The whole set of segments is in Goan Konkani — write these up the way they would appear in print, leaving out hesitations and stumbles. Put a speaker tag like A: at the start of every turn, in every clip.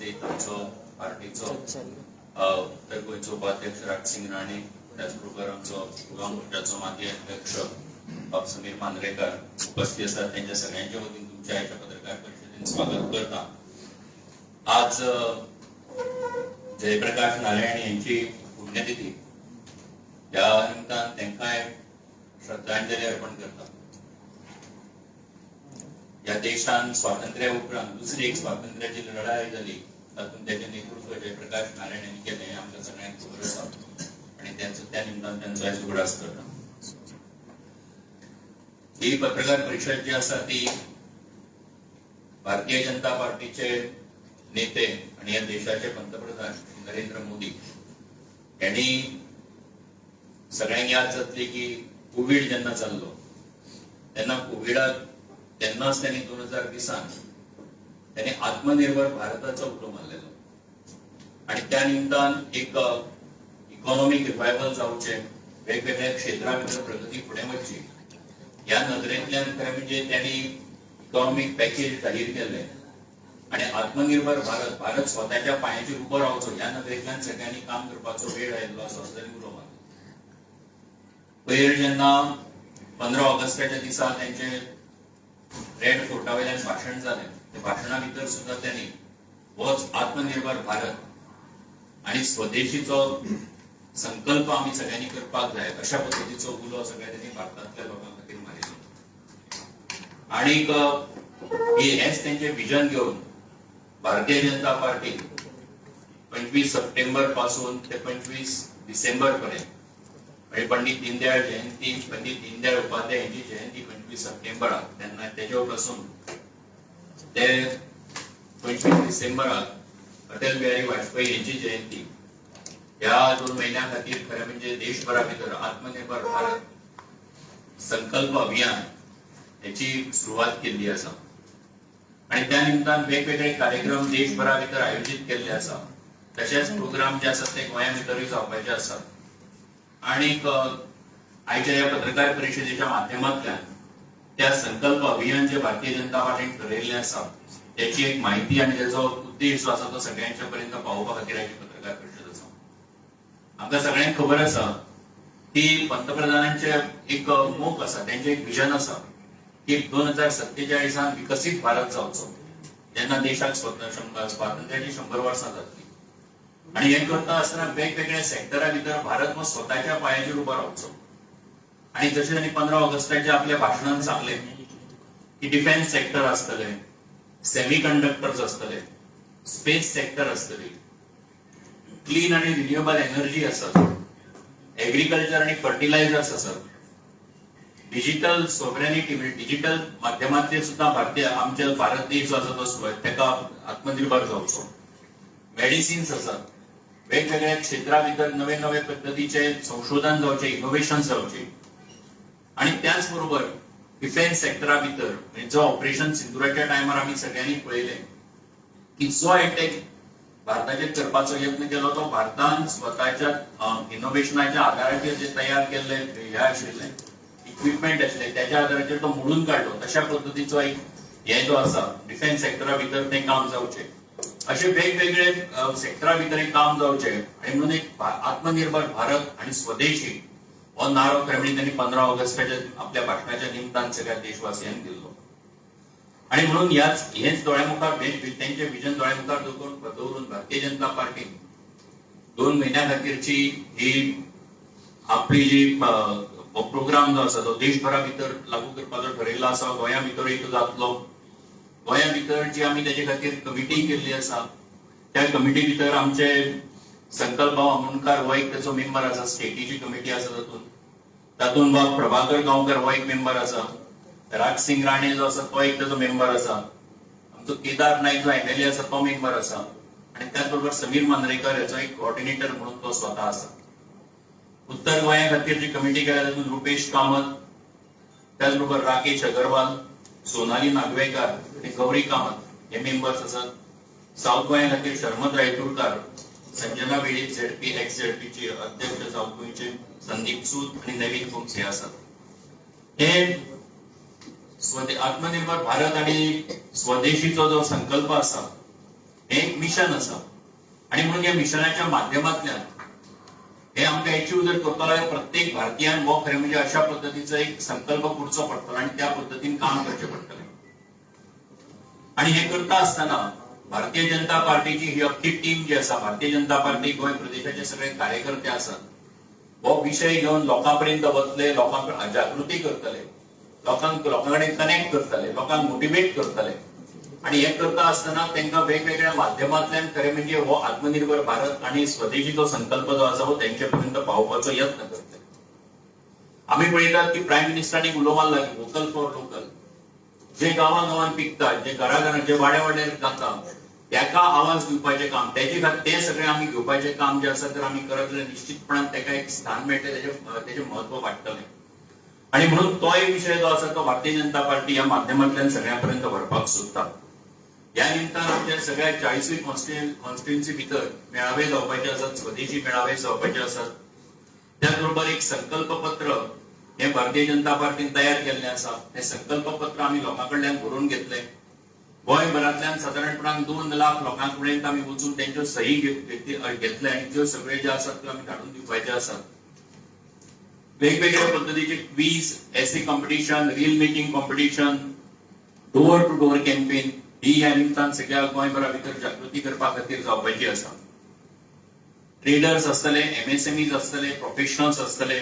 A: सयत आमचो पार्टीचो उत्तर गोंयचो उपाध्यक्ष राजसिंग राणे, त्याचबरोबर आमचो युवा मोर्चाचो माजी अध्यक्ष बाब समीर मांद्रेकर उपस्थित आसात. त्यांच्या सगळ्यांच्या वतीन तुमच्या आयच्या पत्रकार परिशदेन स्वागत करता. आज जयप्रकाश नारायण यांची पुण्यतिथी. त्या निमतान तांकांय श्रद्धांजली अर्पण करता. ह्या देशान स्वातंत्र्या उपरांत दुसरी एक स्वातंत्र्याची लढाई जाली, तातूंत त्याचें नेतृत्व जयप्रकाश नारायण यांनी केलें हें आमकां सगळ्यांक खबर आसा आणि त्यांचो त्या निमतान त्यांचो आयज उगडास करता. ही पत्रकार परिषद जी आसा ती भारतीय जनता पार्टीचे नेते आणि ह्या देशाचे पंतप्रधान श्री नरेंद्र मोदी यांनी, सगळ्यांक याद जातली की कोवीड जेन्ना जाल्लो तेन्ना कोविडाक तेन्नाच त्यांनी 2020त त्यांनी आत्मनिर्भर भारताचो उलो मारलेलो आणि त्या निमतान एक इकॉनॉमीक रिवायवल जावचे, वेगवेगळ्या क्षेत्रा भितर प्रगती फुडें वचची ह्या नदरेंतल्यान खरें म्हणजे त्यांनी इकॉनॉमीक पॅकेज जाहीर केल्ले आणि आत्मनिर्भर भारत, भारत स्वताच्या पांयाचेर उबो रावचो ह्या नदरेंतल्यान सगळ्यांनी काम करपाचो वेळ आयिल्लो आसा असो त्यांनी उलो मारलो. पयर जेन्ना 15 ऑगस्टाच्या दिसा त्यांचे रेड फोर्टा वयल्यान भाशण जालें, त्या भाशणा भितर सुद्दां त्यांनी होच आत्मनिर्भर भारत आणि स्वदेशीचो संकल्प आमी सगळ्यांनी करपाक जाय अशा पद्दतीचो उलो सगळ्या त्यांनी भारतांतल्या लोकां खातीर मारिल्लो. आणीक हेच त्यांचे विजन घेवन भारतीय जनता पार्टी 25 सप्टेंबर पासून ते 25 डिसेंबर पर्यंत, म्हणजे पंडित दीनदयाळ जयंती, पंडित दीनदयाळ उपाध्याय यांची जयंती 25 सप्टेंबराक, तेन्ना तेच्या पासून ते 25 डिसेंबराक अटल बिहारी वाजपेयी यांची जयंती, ह्या 2 म्हयन्या खातीर खरें म्हणजे देशभरा भितर आत्मनिर्भर भारत संकल्प अभियान हेची सुरवात केल्ली आसा आणि त्या निमतान वेगवेगळे कार्यक्रम देशभरा भितर आयोजीत केल्ले आसा. तशेंच प्रोग्राम जे आसात ते गोंया भितरूय जावपाचे आसात. आणीक आयच्या ह्या पत्रकार परिशदेच्या माध्यमांतल्यान त्या संकल्प अभियान जे भारतीय जनता पार्टीन ठरयल्लें आसा त्याची एक माहिती आणि त्याचो उद्देश जो आसा तो सगळ्यांच्या पर्यंत पावोवपा खातीर आयची पत्रकार परिशद आसा. आमकां सगळ्यांक खबर आसा की पंतप्रधानांचे एक मोख आसा, त्यांचे एक विजन आसा की 2047 विकसीत भारत जावचो, जेन्ना देशाक स्वातंत्र्याची 100 वर्सां जातली. आणि हे करता आसतना वेगवेगळ्या सेक्टरा भितर भारत हो स्वताच्या पांयाचेर उबो रावचो. आणि जशें त्यांनी 15 ऑगस्टाच्या आपल्या भाशणान सांगले की डिफेन्स सेक्टर आसतले, सेमी कंडक्टर्स आसतले, स्पेस सेक्टर आसतली, क्लीन आणि रिन्युएबल एनर्जी आसत, एग्रीकल्चर आणि फर्टिलायझर्स आसत, डिजिटल सोवरेनिटी म्हणजे डिजिटल माध्यमांतले सुद्धा भारतीय आमच्या भारत देश जो आसा तो तेका आत्मनिर्भर जावचो, मेडिसिन्स आसात, वेगवेगळ्या क्षेत्रा भितर नवे नवे पद्दतीचे संशोधन जावचे, इनोव्हेशन जावचे. आणि त्याच बरोबर डिफेन्स सेक्टरा भितर म्हणजे जो ऑपरेशन सिंदुराच्या टायमार आमी सगळ्यांनी पळयलें की जो अटॅक भारताचेर करपाचो यत्न केलो तो भारतान स्वताच्या इनोव्हेशनाच्या आधाराचेर जे तयार केल्ले हे आशिल्ले, इक्विपमेंट आशिल्ले, त्याच्या आधाराचेर तो मोडून काडलो. तशा पद्दतीचो एक हे जो आसा डिफेन्स सेक्टरा भितर तें काम जावचें, अशे वेगवेगळे सेक्टरा भितर एक काम जावचें आणि म्हणून एक आत्मनिर्भर भारत आणि स्वदेशी हो नारो खरें म्हणजे त्यांनी 15 ऑगस्टाच्या आपल्या भाशणाच्या निमतान सगळ्या देशवासियांक दिल्लो. आणि म्हणून ह्याच हेच दोळ्या मुखार, त्यांचे विजन दोळ्या मुखार दवरून दवरून भारतीय जनता पार्टीन 2 म्हयन्या खातीरची ही आपली जी प्रोग्राम जो आसा तो देशभरा भितर लागू करपाचो ठरयल्लो आसा. गोंया भितरूय तो जातलो. गोंया भितर जी आमी तेजे खातीर कमिटी केल्ली आसा, त्या कमिटी भितर आमचे संकल्प भाऊ आमोणकार हो एक तेचो मेंबर आसा. स्टेटीची कमिटी आसा तातूंत, तातूंत बाब प्रभाकर गांवकर हो एक मेंबर आसा, राजसिंग राणे जो आसा तो एक तेचो मेंबर आसा, आमचो केदार नायक जो एमएलए आसा तो मेंबर आसा आणि त्याच बरोबर समीर मांद्रेकर हेचो एक कॉर्डिनेटर म्हणून तो स्वता आसा. उत्तर गोंया खातीर जी कमिटी केल्या तातूंत रुपेश कामत, त्याच बरोबर राकेश अगरवाल, सोनाली नागवेकार आणि गौरी कामत हे मेंबर्स आसात. साऊथ गोंया खातीर शर्मद रायतुरकार, संजना वेळीप झेडपी, एक्स झेडपीचे अध्यक्ष साऊथ गोंयचे, संदीप सूद आणि नवीन गोम्स हे आसात. हे आत्मनिर्भर भारत आणि स्वदेशीचो जो संकल्प आसा हे एक मिशन आसा आनी म्हणून ह्या मिशनाच्या माध्यमांतल्यान हे आमकां एचीव जर करतलो जाल्यार प्रत्येक भारतीयान हो खरें म्हणजे अशा पद्दतीचो एक संकल्प करचो पडटलो आनी त्या पद्दतीन काम करचें पडटलें. आणि हे करता आसतना भारतीय जनता पार्टीची ही अख्खी टीम जी आसा, भारतीय जनता पार्टी गोंय प्रदेशाचे सगळे कार्यकर्ते आसात, हो विशय घेवन लोकां पर्यंत वतले, लोकांक जागृती करतले, लोकांक लोकां कडेन कनेक्ट करतले, लोकांक मोटिवेट करतले. आणि हे करता आसतना तांकां वेगवेगळ्या माध्यमांतल्यान खरें म्हणजे हो आत्मनिर्भर भारत आणि स्वदेशीचो संकल्प जो आसा हो तेंचे पर्यंत पावोवपाचो यत्न करतले. आमी पळयतात की प्रायम मिनिस्टरांनी उलो मारला की वोकल फॉर लोकल, जे गांवां गांवांत पिकतात, जे घरा घरान, जे वाड्या वाड्यार जाता, ताका आवाज दिवपाचें काम, तेजे खातीर तें सगळें आमी घेवपाचें काम जें आसा तर आमी करत जाल्यार निश्चितपणान ताका एक स्थान मेळटलें, तेजें म्हत्व वाडटलें. आणि म्हणून तोय विशय जो आसा तो भारतीय जनता पार्टी ह्या माध्यमांतल्यान सगळ्यां पर्यंत व्हरपाक सोदता. ह्या निमतान आमच्या सगळ्या 40 कॉन्स्टिट्युएन्सी भितर मेळावे जावपाचे आसात, स्वदेशी मेळावे जावपाचे आसात. त्याच बरोबर एक संकल्प पत्र हे भारतीय जनता पार्टीन तयार केल्लें आसा. हें संकल्प पत्र आमी लोकां कडल्यान बरोवन घेतलें. गोंयभरांतल्यान सादारणपणान 2 लाख लोकां पर्यंत आमी वचून तेंच्यो सही घेतले आनी त्यो सगळे जे आसात त्यो आमी धाडून दिवपाचे आसात. वेगवेगळ्या पद्दतीचे quiz, essay competition, reel making competition, door to door campaign ही ह्या निमतान सगळ्या गोंयभरा भितर जागृती करपा खातीर जावपाची आसा. ट्रेडर्स आसतले, एमएसएमईज आसतले, प्रोफेशनल्स आसतले,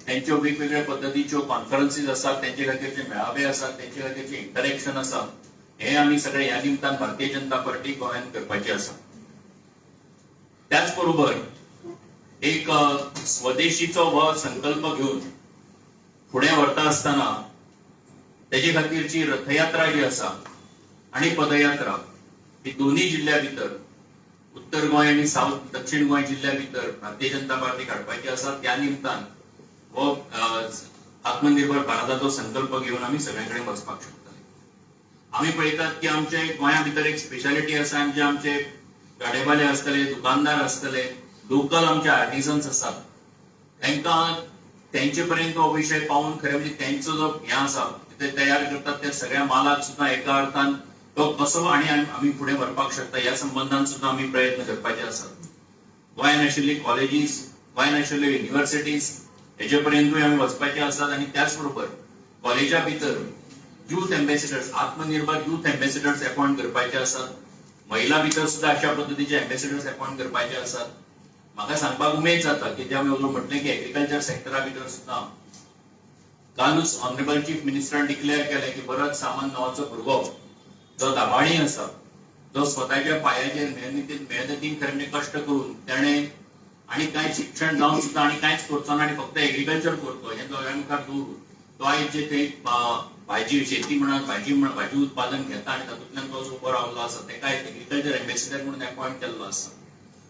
A: त्यांच्यो वेगवेगळ्या पद्दतीच्यो कॉन्फरन्सीस आसात, तेंचे खातीरचे मेळावे आसात, तेंचे खातीरचे इंटरेक्शन आसा. हे आमी सगळे ह्या निमतान भारतीय जनता पार्टी गोंयांत करपाची आसा. त्याच बरोबर एक स्वदेशीचो हो संकल्प घेवन फुडें व्हरता आसतना तेजे खातीरची रथयात्रा जी आसा आणि पदयात्रा ही दोन्ही जिल्ह्या भितर, उत्तर गोंय आनी साऊथ दक्षिण गोंय जिल्ह्या भितर भारतीय जनता पार्टी काडपाची आसा. त्या निमतान हो आत्मनिर्भर भारताचो संकल्प घेवन आमी सगळे कडेन वचपाक शकतले. आमी पळयतात की आमचे गोंया भितर एक स्पेशालिटी आसा. आमचे आमचे गाडेवाले आसतले, दुकानदार आसतले, लोकल आमचे आर्टिसन्स आसात, तांकां तेंचे पर्यंत हो विशय पावून खरें म्हणजे तेंचो जो हें आसा ते तयार करतात त्या सगळ्या मालाक सुद्दां एका अर्थान तो कसो आनी आमी फुडें व्हरपाक शकता ह्या संबंदान सुद्दां आमी प्रयत्न करपाचे आसात. गोंयांत आशिल्ली कॉलेजीस, गोंयांत आशिल्ल्यो युनिव्हर्सिटीज हेजे पर्यंतूय आमी वचपाचे आसात. आनी त्याच बरोबर कॉलेजा भितर युथ एम्बेसिडर्स, आत्मनिर्भर युथ एम्बेसिडर्स अपॉइंट करपाचे आसात. महिला भितर सुद्दां अशा पद्दतीचे एम्बेसिडर्स अपॉइंट करपाचे आसात. म्हाका सांगपाक उमेद जाता की जे आमी अजून म्हटलें की एग्रीकल्चर सेक्टरा भितर सुद्दां कालूच ऑनरेबल चीफ मिनिस्टरान डिक्लेअर केलें की भरत सामंत नांवाचो भुरगो जो दाबाळी आसा, जो स्वताच्या पायाचेर मेहनतीन खरें म्हणजे कश्ट करून तेणें आनी कांय शिक्षण जावन सुद्दां आनी कांयच करचो ना आनी फक्त एग्रीकल्चर करतो हें दोळ्या मुखार दवरून तो आयज जे थंय भाजी शेती म्हणा, भाजी म्हणा, भाजी उत्पादन घेता आनी तातूंतल्यान तो जो उबो रावलो आसा तेका एग्रीकल्चर एम्बेसिडर म्हणून अपॉइंट केल्लो आसा.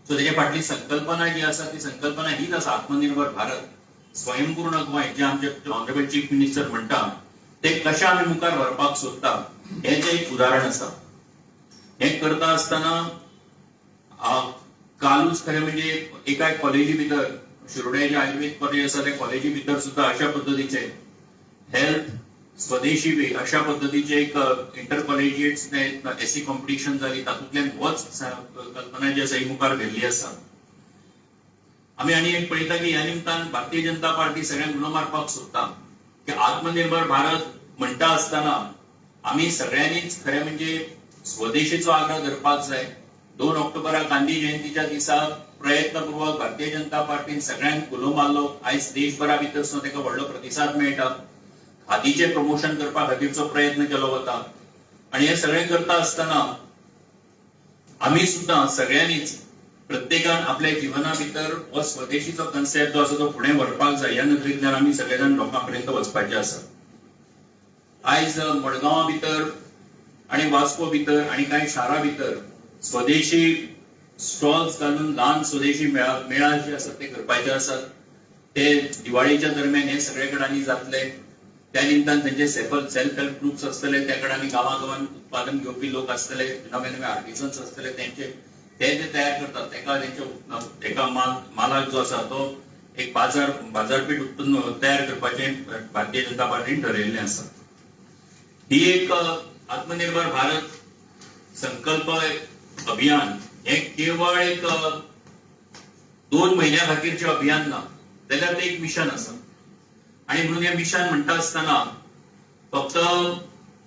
A: सो तेजे फाटली संकल्पना जी आसा ती संकल्पना हीच आसा, आत्मनिर्भर भारत, स्वयंपूर्ण गोंय जे आमचे ऑनरेबल चीफ मिनिस्टर म्हणटा ते कशें आमी मुखार व्हरपाक सोदता हें जें एक उदाहरण आसा. हें करता आसतना कालूच खरें म्हणजे एका कॉलेजी भितर, शिरोड्याचे आयुर्वेद कॉलेज आसा त्या कॉलेजी भितर सुद्दां अशा पद्दतीचे हेल्थ स्वदेशी वे अशा पद्दतीचे एक इंटर कॉलेजिएट एसे कॉम्पिटिशन जाली. तातूंतल्यान होच कल्पना जी आसा ही मुखार व्हेल्ली आसा आमी. आनी एक पळयता की ह्या निमतान भारतीय जनता पार्टी सगळ्यांक उलो मारपाक सोदता की आत्मनिर्भर भारत म्हणटा आसतना आमी सगळ्यांनीच खरें म्हणजे स्वदेशीचो आग्रह धरपाक जाय. 2 ऑक्टोबराक गांधी जयंतीच्या दिसा प्रयत्नपूर्वक भारतीय जनता पार्टीन सगळ्यांक उलो मारलो. आयज देशभरा भितर सुद्दां ताका व्हडलो प्रतिसाद मेळटा. खादीचें प्रमोशन करपा खातीरचो प्रयत्न केलो वता आनी हे सगळें करता आसतना आमी सुद्दां सगळ्यांनीच प्रत्येकान आपल्या जिवना भितर हो स्वदेशीचो कन्सेप्ट जो आसा तो फुडें व्हरपाक जाय. ह्या नदरेंतल्यान आमी सगळे जाण लोकां पर्यंत वचपाचे आसा. आयज मडगांवा भितर आनी वास्को भितर आनी कांय शारां भितर स्वदेशी स्टॉल्स घालून ल्हान स्वदेशी मेळा मेळा जे आसात ते करपाचे आसात. ते दिवाळीच्या दरम्यान हे सगळे कडांनी जातले. त्या निमतान तेंचे सेल्फ हेल्प ग्रुप्स आसतले, त्या कडांनी गांवा गांवांत उत्पादन घेवपी लोक आसतले, नवे नवे आर्टिसन्स आसतले, तेंचे ते जे तयार करतात तेका तेंच्या एका मालाक जो आसा तो एक बाजारपेठ उत्पन्न तयार करपाचें भारतीय जनता पार्टीन ठरयल्लें आसा. ही एक आत्मनिर्भर भारत संकल्प अभियान हें केवळ एक 2 म्हयन्या खातीरचें अभियान ना, जाल्यार तें एक मिशन आसा. आणि म्हणून हें मिशन म्हणटा आसतना फक्त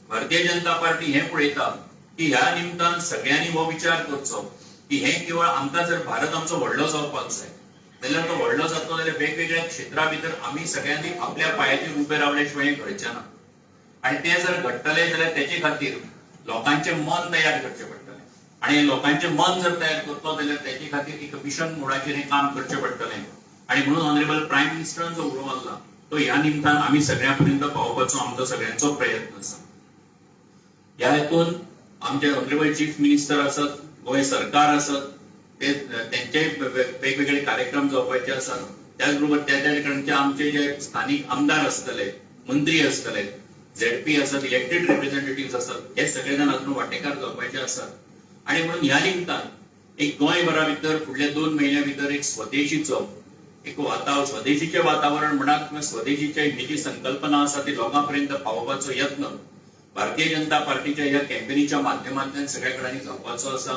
A: भारतीय जनता पार्टी हें पळयता की ह्या निमतान सगळ्यांनी हो विचार करचो की हें केवळ आमकां जर भारत आमचो व्हडलो जावपाक जाय जाल्यार तो व्हडलो जातलो जाल्यार वेगवेगळ्या क्षेत्रा भितर आमी सगळ्यांनी आपल्या पांयाचेर उबे रावल्या शिवाय हें घडचें ना. आणि तें जर घडटलें जाल्यार तेचे खातीर लोकांचें मन तयार करचें पडटलें. आणि लोकांचें मन जर तयार करतलो जाल्यार तेचे खातीर एक मिशन मोडाचेर हें काम करचें पडटलें. आणि म्हणून ऑनरेबल प्रायम मिनिस्टरान जो उलो मारला तो ह्या निमतान आमी सगळ्यां पर्यंत पावोवपाचो आमचो सगळ्यांचो प्रयत्न आसा. ह्या हेतून आमचे ऑनरेबल चीफ मिनिस्टर आसत, गोंय सरकार आसत, ते तेंचे वेगवेगळे कार्यक्रम जावपाचे आसात. त्याच बरोबर त्या त्या ठिकाणचे आमचे जे स्थानीक आमदार आसतले, मंत्री आसतले, झेडपी आसत, इलेक्टेड रिप्रेझेंटेटिव्ह आसत, हे सगळे जाण हातूंत वांटेकार जावपाचे आसात. आणि म्हणून ह्या निमतान एक गोंयभरा भितर फुडल्या 2 म्हयन्या भितर एक स्वदेशीचो एक वातावरण, स्वदेशीचें वातावरण म्हणात किंवा स्वदेशीचे ही जी संकल्पना आसा ती लोकां पर्यंत पावोवपाचो यत्न भारतीय जनता पार्टीच्या ह्या कॅम्पेनीच्या माध्यमांतल्यान सगळ्या कडेन जावपाचो आसा.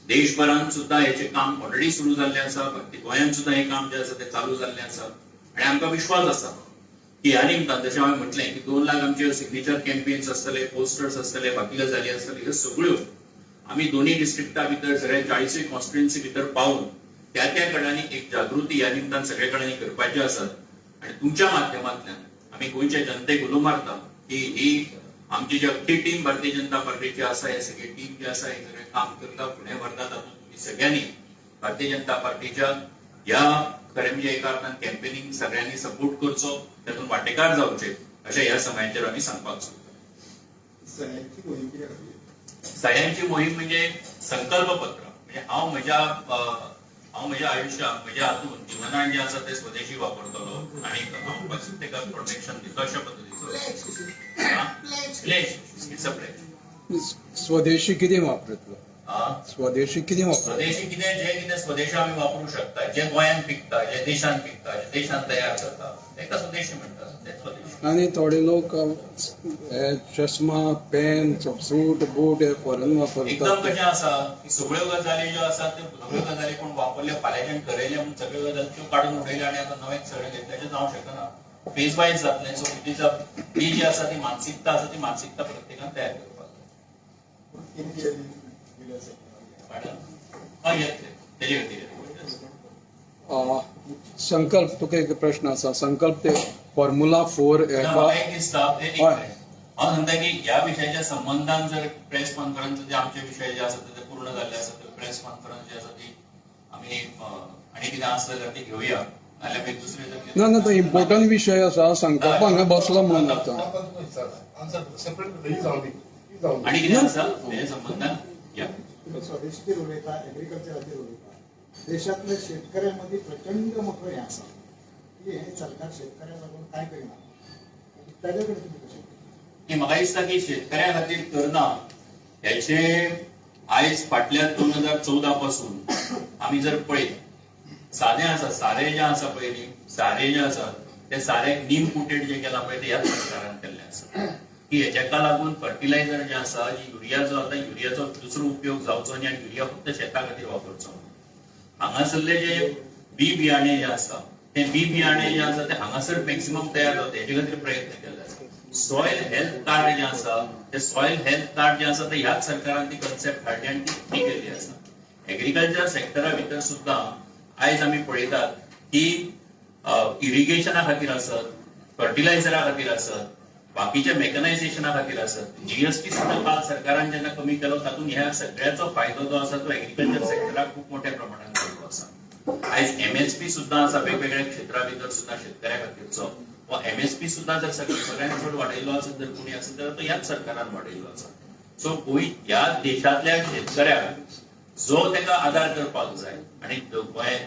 A: देशभरांत सुद्दां हेचें काम ऑलरेडी सुरू जाल्लें आसा. गोंयांत सुद्दां हें काम जें आसा तें चालू जाल्लें आसा. आनी आमकां विश्वास आसा की ह्या निमतान, जशें हांवें म्हटलें की 2 लाख आमचे सिग्नेचर कॅम्पेन्स आसतले, पोस्टर्स आसतले, बाकी गजाली आसतले, ह्यो सगळ्यो आमी दोन्ही डिस्ट्रिक्टा भितर सगळ्या 40 कॉन्स्टिट्युएन्सी भितर पावून त्या त्या कडांनी एक जागृती ह्या निमतान सगळे कडांनी करपाची आसात. आणि तुमच्या माध्यमांतल्यान आमी गोंयच्या जनतेक उलो मारता की ही आमची जी अख्खी टीम भारतीय जनता पार्टीची आसा, हे सगळे टीम जे आसा हे सगळे काम करता, फुडें व्हरता. तातूंत तुमी सगळ्यांनी भारतीय जनता पार्टीच्या ह्या खरें म्हणजे एका अर्थान कॅम्पेनिंग सगळ्यांनी सपोर्ट करचो, तातूंत वांटेकार जावचे अशें ह्या समयाचेर आमी सांगपाक सोदता.
B: सह्यांची मोहीम कितें आसली?
A: सह्यांची मोहीम म्हणजे संकल्प पत्र, म्हणजे हांव म्हज्या आयुश्यात, म्हज्या हातून जिवनान जे आसा ते स्वदेशी वापरतलो आणि हांव ताका प्रोटेक्शन दितलो अशा पद्दतीचो. Pledge, it's a pledge.
C: स्वदेशी कितें वापरतलो? स्वदेशी कितें वापरतलो?
A: स्वदेशी कितें, जे कितें स्वदेशी आमी वापरूंक शकता, जे गोंयांत पिकता, जे देशांत पिकता, जे देशांत तयार जाता, ताका स्वदेशी म्हणटात, ते स्वदेशी.
C: आनी थोडे लोक हे चश्मा, पेन, सूट, बूट हे फॉरेन
A: एकदम
C: वापरतात.
A: कशें आसा की सगळ्यो गजाली ज्यो आसा त्यो सगळ्यो गजाली कोण वापरल्यो फाल्यांच्यान ठरयल्यो म्हूण सगळ्यो गजाली त्यो काडून उडयल्यो आनी आतां नवेंच सगळें घेतलें अशें जावंक शकना. फेज वायज जातलें. सो it is a ही जी आसा ती मानसिकता आसा, ती मानसिकता प्रत्येकान तयार करपाक जाय. Pardon? हय, येतले तेजे खातीर येतले.
C: संकल्प, तुका एक प्रश्न आसा. संकल्प ते फॉर्म्युला 4
A: ना,
C: हेका
A: म्हाका एक दिसता ते एक
C: हय.
A: हांव सांगता की ह्या विशयाच्या संबंदान जर प्रेस कॉन्फरन्स जे आमचे विशय जे आसा ते पूर्ण जाल्ले आसा, तर प्रेस कॉन्फरन्स जे आसा ती आमी आनी कितें आसले जाल्यार ती घेवया, नाल्यार मागीर दुसरे जर कितें-
C: ना ना, तो इम्पॉर्टंट विशय आसा. संकल्प हांगा बसलो म्हणून आतां.
B: आन्सर सेपरेट ही जावं दी, ही जावं दी.
A: आनी कितें आसा तेजे संबंदान या.
D: तुम्ही स्वदेशीचेर उलयता, एग्रीकल्चराचेर उलयता. देशांतल्या शेतकऱ्यांमध्ये प्रचंड मोठो हें आसा की हें सरकार शेतकऱ्यांक लागून कांय करिना. ताजे कडेन तुमी कशें?
A: की म्हाका दिसता की शेतकऱ्या खातीर करना हेचे आयज फाटल्या 2014 पासून आमी जर पळयत, सादें आसा, सारें जें आसा पळय न्ही, सारें जें आसा ते सारें नीम कोटेड जें केलां पळय ते ह्याच सरकारान केल्लें आसा की हेच्याका लागून फर्टिलायझर जें आसा, युरिया जो आतां युरियाचो दुसरो उपयोग जावचो न्ही आनी युरिया फक्त शेता खातीर वापरचो. हांगासरले जे बी बियाणे जे आसा ते बी बियाणे जे आसा ते हांगासर मॅक्सिमम तयार जाता हेजे खातीर प्रयत्न केल्ले आसा. सॉयल हेल्थ कार्ड जें आसा ते सॉयल हेल्थ कार्ड जें आसा ते ह्याच सरकारान ती कन्सेप्ट हाडली आनी ती ती केल्ली आसा. एग्रीकल्चर सेक्टरा भितर सुद्दां आयज आमी पळयतात की इरिगेशना खातीर आसत, फर्टिलायझरा खातीर आसत, बाकीच्या मेकनायझेशना खातीर आसत, जीएसटी सुद्दां काल सरकारान जेन्ना कमी केलो तातूंत ह्या सगळ्याचो फायदो जो आसा तो एग्रीकल्चर सेक्टराक खूब मोठ्या प्रमाणात जाल्लो आसा. आयज एमएसपी सुद्दां आसा वेगवेगळ्या क्षेत्रा भितर सुद्दां शेतकऱ्या खातीरचो. वा एमएसपी सुद्दां जर सगळ्यांत चड वाडयल्लो आसत जर कोणी आसत जाल्यार तो ह्याच सरकारान वाडयल्लो आसा. सो गोंय ह्या देशांतल्या शेतकऱ्याक जो ताका आदार करपाक जाय आनी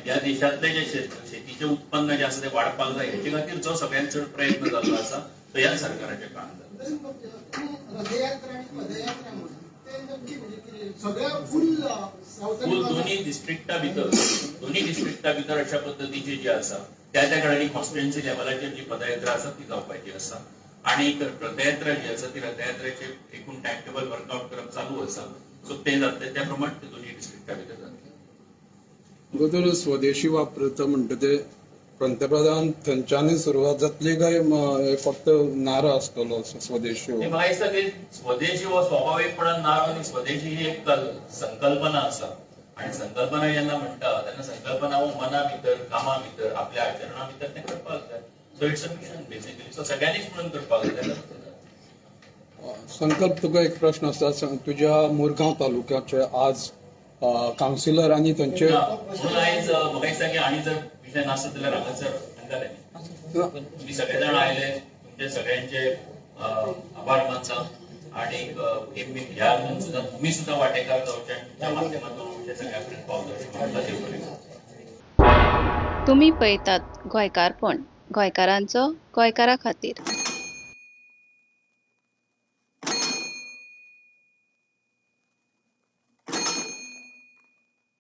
A: ह्या देशांतले जे शेतीचें उत्पन्न जें आसा तें वाडपाक जाय हेचे खातीर जो सगळ्यांत चड प्रयत्न जाल्लो आसा तो ह्या सरकाराच्या काळान जालो.
E: रथयात्रा आणि पदयात्रा म्हणून ते नक्की म्हणजे कितें? सगळ्या फुल
A: फूल दोन्ही डिस्ट्रिक्टा भितर अशा पद्दतीची जी आसा त्या त्या कडेन कॉन्स्टिट्युएन्सी लेवलाचेर जी पदयात्रा आसा ती जावपाची आसा. आणि एक रथयात्रा जी आसा ती रथयात्रेचे एकूण टायम टेबल वर्कआउट करप चालू आसा. सो ते जातले त्या प्रमाण ते दोन्ही डिस्ट्रिक्टा भितर जातले.
C: गोदूर स्वदेशी वापरता म्हणटा ते पंतप्रधान थंयच्यानूय सुरवात जातली काय हे फक्त नारो आसतलो असो स्वदेशी हो?
A: ते म्हाका दिसता की स्वदेशी हो स्वाभाविकपणान नारो आनी स्वदेशी ही एक संकल्पना आसा आनी संकल्पना जेन्ना म्हणटा तेन्ना संकल्पना हो मना भितर, कामा भितर, आपल्या आचरणा भितर तें करपाक जाय. So it's a mission basically. So सगळ्यांनीच म्हणून करपाक जाय.
C: संकल्प, तुका एक प्रश्न आसा. तुज्या मुरगांव तालुक्याचे आज कावन्सिलर आनी थंयचे
A: ना, म्हणून आयज म्हाका दिसता की आनी जर विशय नासत जाल्यार हांगासर हांगा तुमी सगळे जाण आयले, तुमचे सगळ्यांचे आभार मानता आणि ह्या हातून सुद्धा तुम्ही सुद्धा वाटेकार जावचे आनी तुमच्या माध्यमातून आमच्या सगळ्या पर्यंत पावता अशें म्हाका देव बरें करूं.
F: तुमी पळयतात गोंयकारपण, गोंयकारांचो गोंयकारा खातीर.